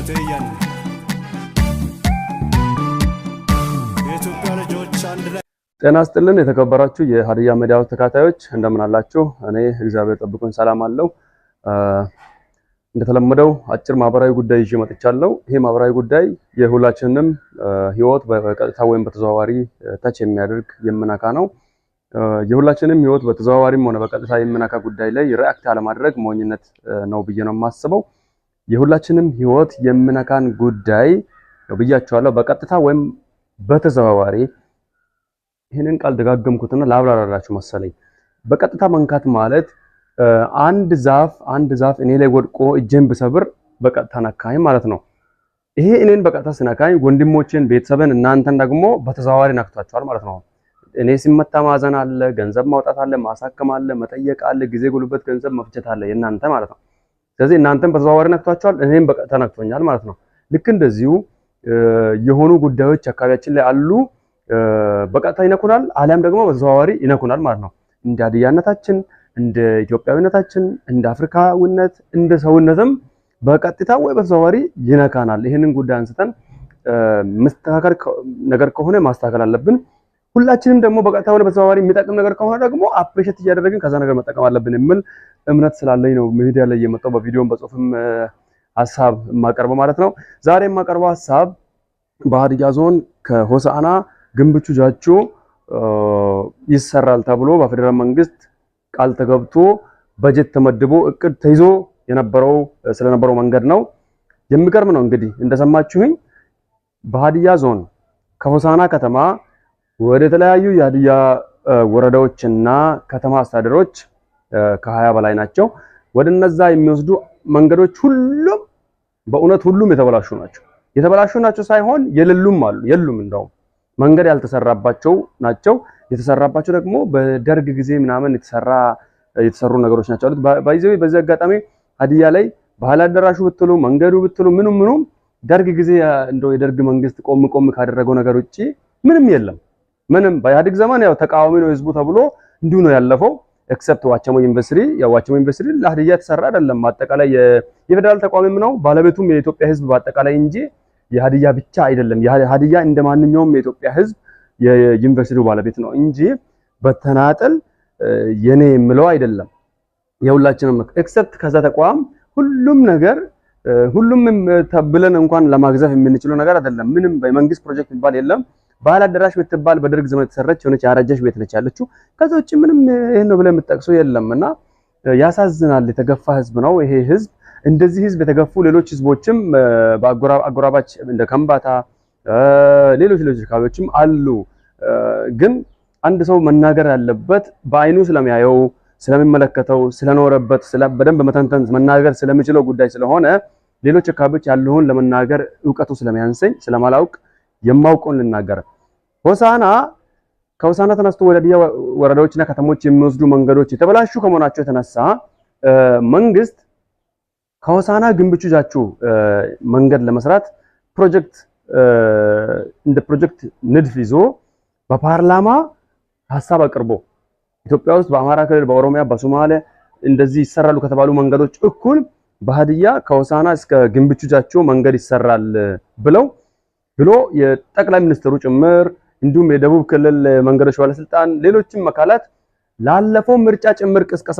Falmateyyan የኢትዮጵያ ልጆች አንድ ላይ ጤና ይስጥልን የተከበራችሁ የሀዲያ ሚዲያ ተከታታዮች እንደምን አላችሁ? እኔ እግዚአብሔር ጠብቆኝ ሰላም አለው። እንደተለመደው አጭር ማህበራዊ ጉዳይ ይዤ መጥቻለሁ። ይሄ ማህበራዊ ጉዳይ የሁላችንንም ሕይወት በቀጥታ ወይም በተዘዋዋሪ touch የሚያደርግ የሚነካ ነው። የሁላችንም ሕይወት በተዘዋዋሪም ሆነ በቀጥታ የሚነካ ጉዳይ ላይ react አለማድረግ ሞኝነት ነው ብዬ ነው የማስበው። የሁላችንም ሕይወት የሚነካን ጉዳይ ብያችኋለሁ፣ በቀጥታ ወይም በተዘዋዋሪ። ይህንን ቃል ደጋገምኩትና ላብራራላችሁ መሰለኝ። በቀጥታ መንካት ማለት አንድ ዛፍ እኔ ላይ ወድቆ እጄን ብሰብር በቀጥታ ነካኝ ማለት ነው። ይሄ እኔን በቀጥታ ስነካኝ ወንድሞቼን፣ ቤተሰብን፣ እናንተን ደግሞ በተዘዋዋሪ ነክቷቸዋል ማለት ነው። እኔ ሲመታ ማዘን አለ፣ ገንዘብ ማውጣት አለ፣ ማሳከም አለ፣ መጠየቅ አለ፣ ጊዜ፣ ጉልበት፣ ገንዘብ መፍጀት አለ የእናንተ ማለት ነው። ስለዚህ እናንተን በተዘዋዋሪ ነክቷቸዋል፣ እኔም በቀጥታ ነክቶኛል ማለት ነው። ልክ እንደዚሁ የሆኑ ጉዳዮች አካባቢያችን ላይ አሉ። በቀጥታ ይነኩናል፣ አሊያም ደግሞ በተዘዋዋሪ ይነኩናል ማለት ነው። እንደ ሀዲያነታችን፣ እንደ ኢትዮጵያዊነታችን፣ እንደ አፍሪካዊነት፣ እንደ ሰውነትም በቀጥታ ወይ በተዘዋዋሪ ይነካናል። ይህንን ጉዳይ አንስተን መስተካከል ነገር ከሆነ ማስተካከል አለብን። ሁላችንም ደግሞ በቀጥታ ወይ በተዘዋዋሪ የሚጠቅም ነገር ከሆነ ደግሞ appreciate እያደረግን ከዛ ነገር መጠቀም አለብን የሚል እምነት ስላለኝ ነው ሚዲያ ላይ የመጣው በቪዲዮም በጽሁፍም ሀሳብ የማቀርበው ማለት ነው። ዛሬ የማቀርበው ሀሳብ በሀዲያ ዞን ከሆሳዕና ግንብቹ ጃቾ ይሰራል ተብሎ በፌዴራል መንግስት ቃል ተገብቶ በጀት ተመድቦ እቅድ ተይዞ የነበረው ስለነበረው መንገድ ነው። የሚገርም ነው። እንግዲህ እንደሰማችሁኝ በሀዲያ ዞን ከሆሳዕና ከተማ ወደ ተለያዩ የሀዲያ ወረዳዎችና ከተማ አስተዳደሮች፣ ከ20 በላይ ናቸው። ወደ እነዛ የሚወስዱ መንገዶች ሁሉም፣ በእውነት ሁሉም የተበላሹ ናቸው። የተበላሹ ናቸው ሳይሆን የሌሉም አሉ፣ የሉም፣ እንደውም መንገድ ያልተሰራባቸው ናቸው። የተሰራባቸው ደግሞ በደርግ ጊዜ ምናምን የተሰሩ ነገሮች ናቸው አሉት። By the way፣ በዚህ አጋጣሚ ሀዲያ ላይ ባህል አዳራሹ ብትሉ፣ መንገዱ ብትሉ፣ ምኑም ምኑም ደርግ ጊዜ እንደው የደርግ መንግስት ቆም ቆም ካደረገው ነገር ውጪ ምንም የለም። ምንም በኢህአዴግ ዘመን ያው ተቃዋሚ ነው ህዝቡ ተብሎ እንዲሁ ነው ያለፈው። Except ዋቸሞ ዩኒቨርሲቲ። ያው ዋቸሞ ዩኒቨርሲቲ ለሀዲያ የተሰራ አይደለም። አጠቃላይ የፌዴራል ተቋምም ነው፣ ባለቤቱም የኢትዮጵያ ህዝብ በአጠቃላይ እንጂ የሀዲያ ብቻ አይደለም። የሀዲያ እንደ ማንኛውም የኢትዮጵያ ህዝብ የዩኒቨርሲቲው ባለቤት ነው እንጂ በተናጠል የኔ የምለው አይደለም። የሁላችንም። Except ከዛ ተቋም ሁሉም ነገር ሁሉም ብለን እንኳን ለማግዘፍ የምንችለው ነገር አይደለም። ምንም በመንግስት ፕሮጀክት የሚባል የለም። ባህል አዳራሽ የምትባል በደርግ ዘመን የተሰራች የሆነች ያረጀች ቤት ነች ያለችው። ከዛ ውጭ ምንም ይሄን ነው ብለን የምትጠቅሰው የለም እና ያሳዝናል። የተገፋ ህዝብ ነው ይሄ ህዝብ። እንደዚህ ህዝብ የተገፉ ሌሎች ህዝቦችም በአጎራባች እንደ ከምባታ፣ ሌሎች ሌሎች አካባቢዎችም አሉ። ግን አንድ ሰው መናገር ያለበት በአይኑ ስለሚያየው፣ ስለሚመለከተው፣ ስለኖረበት፣ በደንብ መተንተን መናገር ስለሚችለው ጉዳይ ስለሆነ ሌሎች አካባቢዎች ያለውን ለመናገር እውቀቱ ስለሚያንሰኝ፣ ስለማላውቅ የማውቀውን ልናገር። ከሆሳዕና ተነስቶ ወደ ሀዲያ ወረዳዎችና ከተሞች የሚወስዱ መንገዶች የተበላሹ ከመሆናቸው የተነሳ መንግስት ከሆሳዕና ግንብቹ ጃቹ መንገድ ለመስራት ፕሮጀክት እንደ ፕሮጀክት ንድፍ ይዞ በፓርላማ ሀሳብ አቅርቦ ኢትዮጵያ ውስጥ በአማራ ክልል፣ በኦሮሚያ፣ በሶማሌ እንደዚህ ይሰራሉ ከተባሉ መንገዶች እኩል በሀዲያ ከሆሳዕና እስከ ግንብቹ ጃቾ መንገድ ይሰራል ብሎ የጠቅላይ ሚኒስትሩ ጭምር እንዲሁም የደቡብ ክልል መንገዶች ባለስልጣን፣ ሌሎችም አካላት ላለፈው ምርጫ ጭምር ቅስቀሳ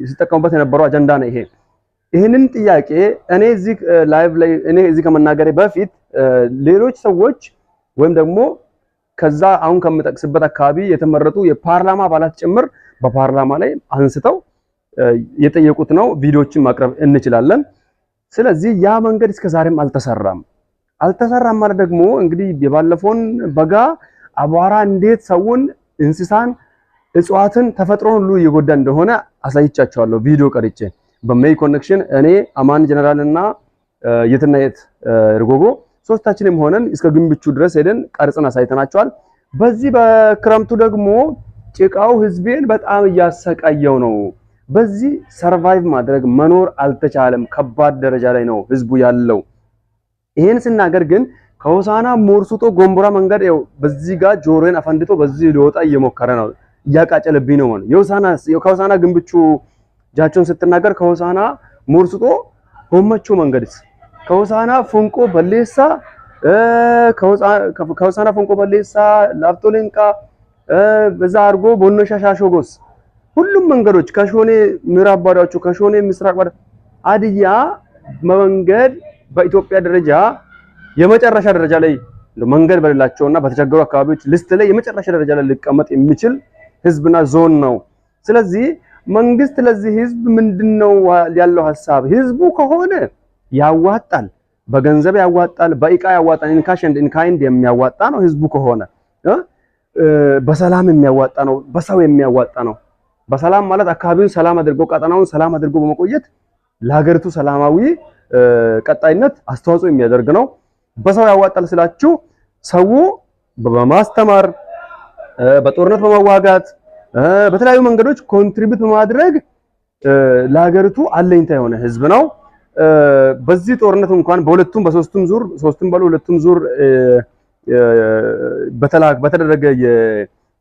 ሲጠቀሙበት የነበረው አጀንዳ ነው ይሄ። ይህንን ጥያቄ እኔ እዚህ live ላይ እኔ እዚህ ከመናገሬ በፊት ሌሎች ሰዎች ወይም ደግሞ ከዛ አሁን ከምጠቅስበት አካባቢ የተመረጡ የፓርላማ አባላት ጭምር በፓርላማ ላይ አንስተው የጠየቁት ነው። ቪዲዮዎችን ማቅረብ እንችላለን። ስለዚህ ያ መንገድ እስከ ዛሬም አልተሰራም። አልተሰራም ማለት ደግሞ እንግዲህ የባለፈውን በጋ አቧራ እንዴት ሰውን፣ እንስሳን፣ እጽዋትን፣ ተፈጥሮን ሁሉ እየጎዳ እንደሆነ አሳይቻቸዋለሁ ቪዲዮ ቀርጬ በሜይ ኮኔክሽን። እኔ፣ አማን ጀነራል እና የትና የት እርጎጎ ሶስታችንም ሆነን እስከ ግንብቹ ድረስ ሄደን ቀርጽን አሳይተናቸዋል። በዚህ በክረምቱ ደግሞ ጭቃው ህዝቤን በጣም እያሰቃየው ነው። በዚህ survive ማድረግ መኖር አልተቻለም። ከባድ ደረጃ ላይ ነው ህዝቡ ያለው። ይሄን ስናገር ግን ከሆሳዕና ሞርሱጦ ጎንቦራ መንገድ ያው በዚህ ጋር ጆሮዬን አፈንድቶ በዚህ ሊወጣ እየሞከረ ነው፣ እያቃጨለብኝ ነው ማለት። የሆሳዕና ከሆሳዕና ግንብቹ ጃቾን ስትናገር ከሆሳዕና ሞርሱጦ ሆመቾ መንገድስ ከሆሳና ፎንቆ በሌሳ፣ ከሆሳና ፎንቆ በሌሳ ላፍቶ ሌንቃ በዛ አድርጎ ቦኖሻ ሻሾጎስ ሁሉም መንገዶች ከሾኔ ምዕራብ ባዳዎቹ ከሾኔ ምስራቅ ባዳ ሀዲያ መንገድ በኢትዮጵያ ደረጃ የመጨረሻ ደረጃ ላይ መንገድ በሌላቸውና በተቸገሩ አካባቢዎች list ላይ የመጨረሻ ደረጃ ላይ ሊቀመጥ የሚችል ህዝብና ዞን ነው። ስለዚህ መንግስት ለዚህ ህዝብ ምንድነው ያለው ሐሳብ? ህዝቡ ከሆነ ያዋጣል፣ በገንዘብ ያዋጣል፣ በእቃ ያዋጣል፣ in cash and in kind የሚያዋጣ ነው። ህዝቡ ከሆነ በሰላም የሚያዋጣ ነው፣ በሰው የሚያዋጣ ነው። በሰላም ማለት አካባቢውን ሰላም አድርጎ ቀጠናውን ሰላም አድርጎ በመቆየት ለሀገሪቱ ሰላማዊ ቀጣይነት አስተዋጽኦ የሚያደርግ ነው። በሰው ያዋጣል ስላችሁ ሰው በማስተማር፣ በጦርነት በመዋጋት፣ በተለያዩ መንገዶች contribute በማድረግ ለሀገሪቱ አለኝታ የሆነ ህዝብ ነው። በዚህ ጦርነት እንኳን በሁለቱም በሶስቱም ዙር ሶስቱም ባሉ ሁለቱም ዙር በተደረገ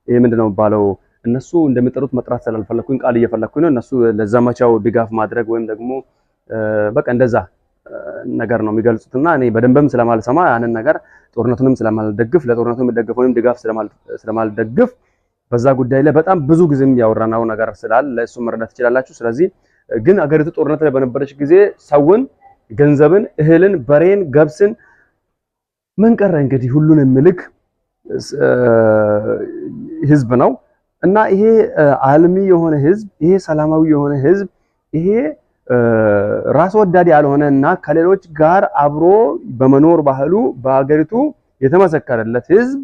ይሄ ምንድነው የሚባለው እነሱ እንደሚጠሩት መጥራት ስላልፈለኩኝ ቃል እየፈለኩኝ ነው። እነሱ ለዘመቻው ድጋፍ ማድረግ ወይም ደግሞ በቃ እንደዛ ነገር ነው የሚገልጹትና እኔ በደንብም ስለማልሰማ ያንን ነገር ጦርነቱንም ስለማልደግፍ ለጦርነቱ የሚደገፈውንም ድጋፍ ስለማልደግፍ በዛ ጉዳይ ላይ በጣም ብዙ ጊዜም ያወራነው ነገር ስላለ እሱ መረዳት ትችላላችሁ። ስለዚህ ግን አገሪቱ ጦርነት ላይ በነበረች ጊዜ ሰውን፣ ገንዘብን፣ እህልን፣ በሬን፣ ገብስን ምን ቀረ እንግዲህ ሁሉን የሚልክ ህዝብ ነው እና ይሄ አልሚ የሆነ ህዝብ፣ ይሄ ሰላማዊ የሆነ ህዝብ፣ ይሄ ራስ ወዳድ ያልሆነ እና ከሌሎች ጋር አብሮ በመኖር ባህሉ በሀገሪቱ የተመሰከረለት ህዝብ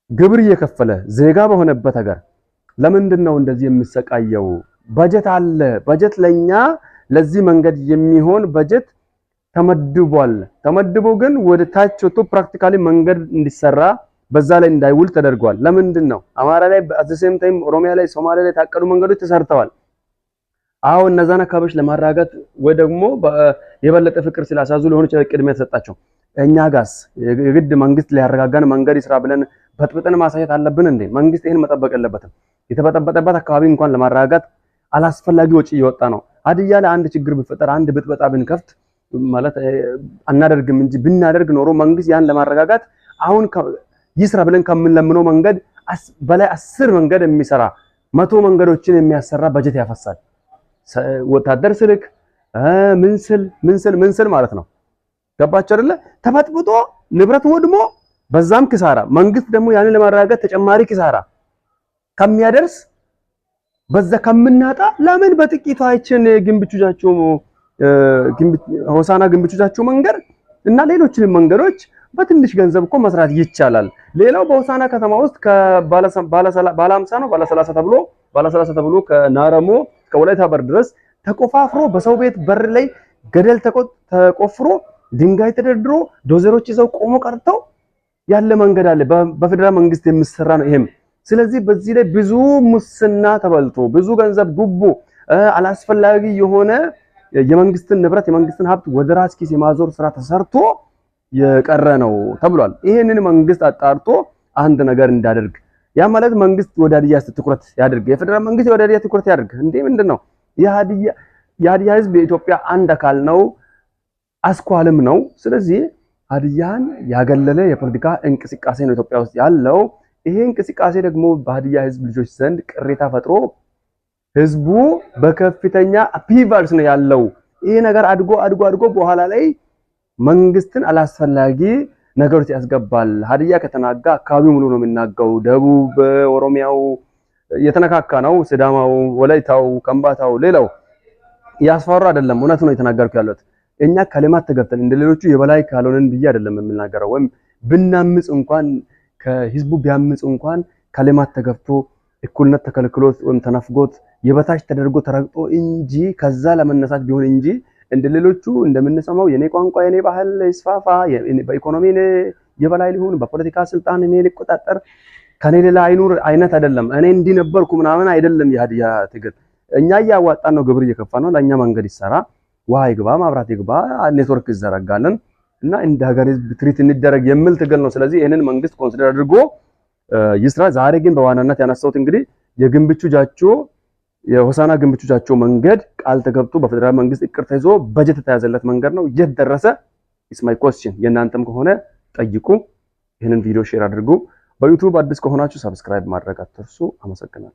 ግብር እየከፈለ ዜጋ በሆነበት ሀገር ለምንድን ነው እንደዚህ የሚሰቃየው? በጀት አለ። በጀት ለኛ ለዚህ መንገድ የሚሆን በጀት ተመድቧል። ተመድቦ ግን ወደ ታች ወጥቶ practically መንገድ እንዲሰራ በዛ ላይ እንዳይውል ተደርጓል። ለምንድን ነው? አማራ ላይ at the same time ኦሮሚያ ላይ፣ ሶማሊያ ላይ የታቀዱ መንገዶች ተሰርተዋል። አዎ እነዛን አካባቢዎች ለማረጋጋት ወይ ደግሞ የበለጠ ፍቅር ስላሳዙ ሊሆን ይችላል ቅድሚያ ተሰጣቸው። እኛ ጋስ የግድ መንግስት ሊያረጋጋን መንገድ ይስራ ብለን በጥብጠን ማሳየት አለብን እንዴ? መንግስት ይሄን መጠበቅ የለበትም። የተበጠበጠበት አካባቢ እንኳን ለማረጋጋት አላስፈላጊ ወጪ እየወጣ ነው። ሀዲያ ላይ አንድ ችግር ቢፈጠር አንድ ብጥበጣ ብንከፍት ማለት አናደርግም እንጂ ብናደርግ ኖሮ መንግስት ያን ለማረጋጋት አሁን ይስራ ብለን ከምንለምነው መንገድ በላይ 10 መንገድ የሚሰራ 100 መንገዶችን የሚያሰራ በጀት ያፈሳል። ወታደር ስልክ ምንስል ምንስል ምንስል ማለት ነው። ገባችሁ አይደለ? ተበጥብጦ ንብረት ወድሞ በዛም ኪሳራ፣ መንግስት ደግሞ ያንን ለማረጋጋት ተጨማሪ ኪሳራ ከሚያደርስ በዛ ከምናጣ ለምን በጥቂቷ አይችን ግንብቹ ጃቾ ሆሳና ግንብቹ ጃቾ መንገድ እና ሌሎችንም መንገዶች በትንሽ ገንዘብ እኮ መስራት ይቻላል። ሌላው በሆሳና ከተማ ውስጥ ከባለ 50 ነው ባለ 30 ተብሎ ባለ 30 ተብሎ ከናረሞ ከወላይታ በር ድረስ ተቆፋፍሮ በሰው ቤት በር ላይ ገደል ተቆፍሮ ድንጋይ ተደርድሮ ዶዘሮች ይዘው ቆሞ ቀርተው ያለ መንገድ አለ። በፌደራል መንግስት የሚሰራ ነው ይሄም። ስለዚህ በዚህ ላይ ብዙ ሙስና ተበልቶ ብዙ ገንዘብ ጉቦ፣ አላስፈላጊ የሆነ የመንግስትን ንብረት የመንግስትን ሀብት ወደ ራስ ኪስ የማዞር ስራ ተሰርቶ የቀረ ነው ተብሏል። ይሄንን መንግስት አጣርቶ አንድ ነገር እንዳደርግ፣ ያ ማለት መንግስት ወደ ሀዲያ ትኩረት ያድርግ፣ የፌደራል መንግስት ወደ ሀዲያ ትኩረት ያድርግ። እንዴ ምንድነው የሀዲያ ህዝብ የኢትዮጵያ አንድ አካል ነው፣ አስኳልም ነው። ስለዚህ ሀዲያን ያገለለ የፖለቲካ እንቅስቃሴ ነው ኢትዮጵያ ውስጥ ያለው። ይሄ እንቅስቃሴ ደግሞ በሀዲያ ህዝብ ልጆች ዘንድ ቅሬታ ፈጥሮ ህዝቡ በከፍተኛ upheavals ነው ያለው። ይሄ ነገር አድጎ አድጎ አድጎ በኋላ ላይ መንግስትን አላስፈላጊ ነገሮች ያስገባል። ሀዲያ ከተናጋ አካባቢው ሙሉ ነው የሚናጋው። ደቡብ ኦሮሚያው የተነካካ ነው፣ ሲዳማው፣ ወላይታው፣ ከምባታው፣ ሌላው ያስፈራ አይደለም። እውነት ነው የተናገርኩ ያለሁት። እኛ ከልማት ተገብተን እንደሌሎቹ የበላይ ካልሆነን ብዬ አይደለም የምናገረው። ወይም ብናምጽ እንኳን ከህዝቡ ቢያምጽ እንኳን ከልማት ተገብቶ እኩልነት ተከልክሎት ወይም ተነፍጎት የበታች ተደርጎ ተረግጦ እንጂ ከዛ ለመነሳት ቢሆን እንጂ እንደሌሎቹ እንደምንሰማው የኔ ቋንቋ የኔ ባህል ይስፋፋ፣ በኢኮኖሚ እኔ የበላይ ሊሆን፣ በፖለቲካ ስልጣን እኔ ሊቆጣጠር፣ ከኔ ሌላ አይኑር አይነት አይደለም። እኔ እንዲህ ነበርኩ ምናምን አይደለም የሀዲያ ትግል። እኛ እያዋጣን ነው፣ ግብር እየከፋ ነው። ለእኛ መንገድ ይሰራ፣ ውሃ ይግባ፣ ማብራት ይግባ፣ ኔትወርክ ይዘረጋለን እና እንደ ሀገር ህዝብ treat እንደረግ የሚል ትግል ነው። ስለዚህ ይሄንን መንግስት consider አድርጎ ይስራ። ዛሬ ግን በዋናነት ያነሳሁት እንግዲህ የግንብቹ ጃቾ የሆሳና ግንብቹ ጃቾ መንገድ ቃል ተገብቶ በፌደራል መንግስት እቅድ ተይዞ በጀት የተያዘለት መንገድ ነው። የት ደረሰ? It's my question። የእናንተም ከሆነ ጠይቁ። ይህንን ቪዲዮ share አድርጉ። በ YouTube አዲስ ከሆናችሁ subscribe ማድረግ አትርሱ። አመሰግናለሁ።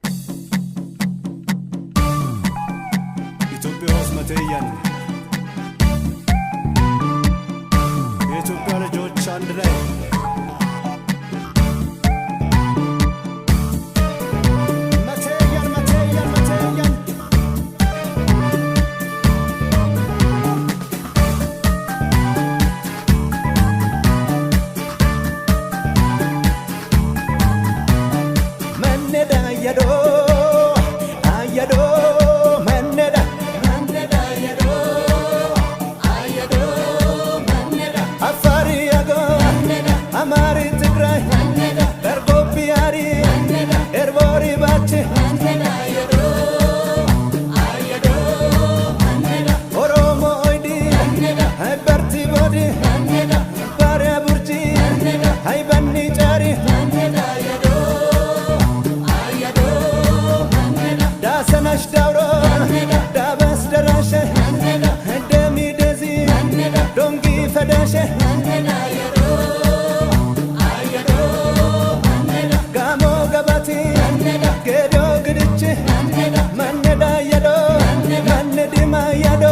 ኢትዮጵያ ውስጥ መተያን የኢትዮጵያ ልጆች አንድ ላይ መተያን መተያን መተያን። መነዳ አየዶ አየዶ መነዳ መነዳ አየዶ አየዶ መነዳ አፋሪ ያጎ አማሪ ትግራይ ደርጎ ቢያሪ ኤርቦሪ ባቼ ኦሮሞ ኦይዲ ሃይበርቲ ቦዲ ባሪያ ቡርጂ ሃይበኒ ጫሪ ዳሰነሽ ዳውሮ ዳበስ ደራሸ ደሚ ደዚ ዶንጊ ፈዳሸ ጋሞ ገባቲ ጌዶ ግድች መነዳ የዶ መነዲማ የዶ።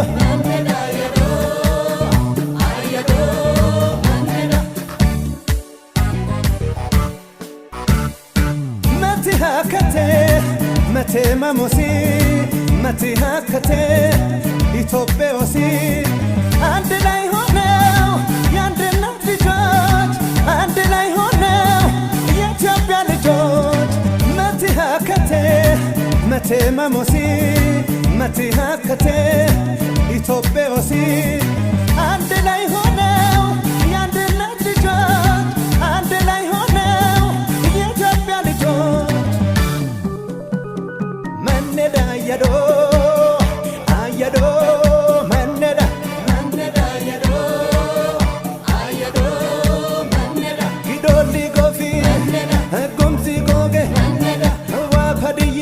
መቲ ሀከቴ መቴ መሞሲ መቲ ሀከቴ ኢትዮጵዮሲ አንድ ላይ ሆነው የአንድነት ልጆች አንድ ላይ ሆነው የኢትዮጵያ ልጆች መቲ ሀከቴ መቴ መሞሲ መቲ ሀከቴ ኢትዮጵዮሲ አንድ ላይ ሆነው የአንድነት ልጆች አንድ ላይ ሆነው የኢትዮጵያ ልጆች። መነዳ አየዶ አየዶ መነዳ መነዳ አየዶ አየዶ መነዳ ጊዶሊ ጎፊ ጉምዚ ጎጌ ዋፈድይ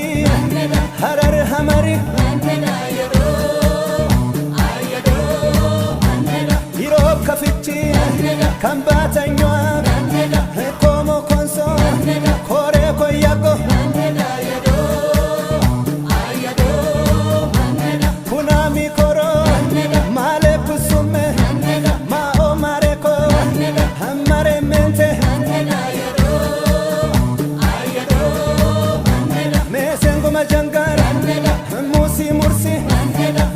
ሀረር ሀመሪ ኢሮብ ከፍቺ ከምባተኛዋ ኮሞ ኮንሶ ኮሬ ኮያጎ ኩናሚ ኮሮ ማሌ ኩሱሜ ማኦ ማሬኮ ሀማሬ ሜንቴ ሜሴንጎ መጀንጋር ሙሲ ሙርሲ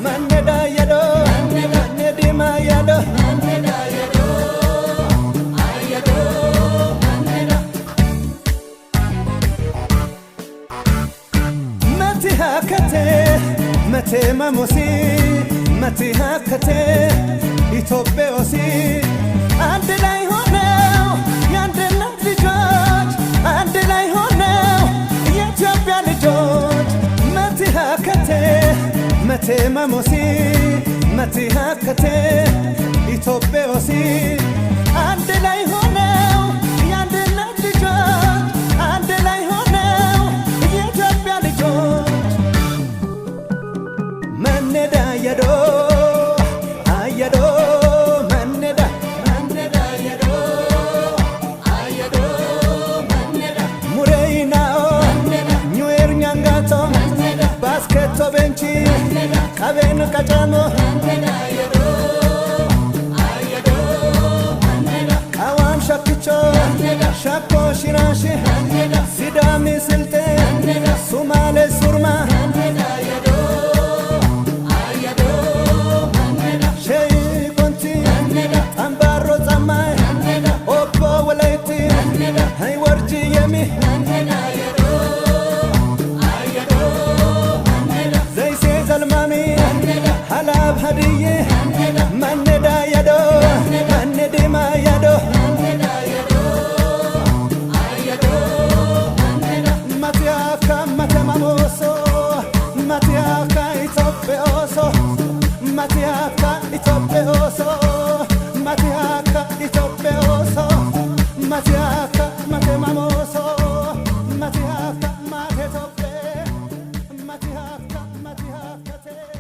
መነዳ የዶ መነዲማ የዶ። መቲ ሀከቴ መቴ መሞሲ መቲ ሀከቴ ኢትዮጵዮሲ አንድ ላይ ሆነው የአንድነት ልጆች አንድ ላይ ሆነው የኢትዮጵያ ልጆች መቲ ሀከቴ መቴ መሞሲ መቲ ሀከቴ ኢትዮጵዮሲ አንድ ላይ ሆነው የአንድነት ልጆች አንድ ላይ ሆነው የኢትዮጵያ ልጆች። መነዳ አየዶ አየዶ መነዳ መነዳ አየዶ አየዶ መነዳ ሙሬይናኦ ኙዌር ኛንጋቶ ባስኬቶ ቤንቺ ቀቤን ቀጫሞ ቀዋም ሸክቾ ሸኮ ሽራሽ ሲዳሚ ስልጤ ሱማሌ ሱርማ ሼይ ኮንቲ ጠምባሮ ጸማይ ኦቦ ወለይቲ ሃይ ወርጂ የሚ ዘይሴ ዘልማሚ ሀላብ ሀድዬ መነዳ የዶ መነዲማ የዶ። መቲያካ መተማሞሶ መቲያካ ኢትዮጵዮሶ መቲያካ ኢትዮጵዮሶ መቲያካ ኢትዮጵዮሶ መቲያካ መተማሞሶ መቲያካ ማቴ ኢትዮጵ መቲያካ። Matiha kate.